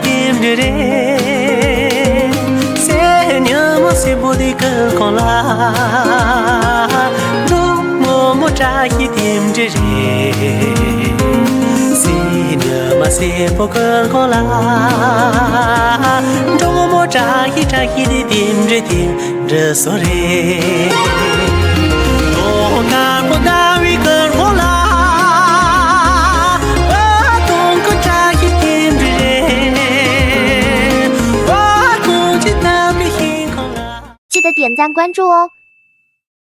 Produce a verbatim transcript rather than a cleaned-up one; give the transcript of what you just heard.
དེ་འདྲ་རེད། སེར་ཉི་མ་སེར་པོ་དེ་ཀུན་ཁོང་ལ། འབྲོང་སྔོན་མོ་བཀྲ་ཤིས་དེ་འདྲ་རེད། སེར་ཉི་མ་སེར་པོ་ཀུན་ཁོང་ལ། འབྲོང་སྔོན་མོ་བཀྲ་ཤིས་བཀྲ་ཤིས་དེ་དེ་འདྲ་དེ་འདྲ་སོ་རེད། དོང་དཀར་པོ་ཟླ་བའི་ཀུན་ཁོང་ལ། ཨ་དོང་ཁོ་བཀྲ་ཤིས་དེ་འདྲ་རེད། ཨ་དོང་ཅི་ལྟ་བུའི་ཤིང་ཁོང་ལ། 记得点赞关注哦。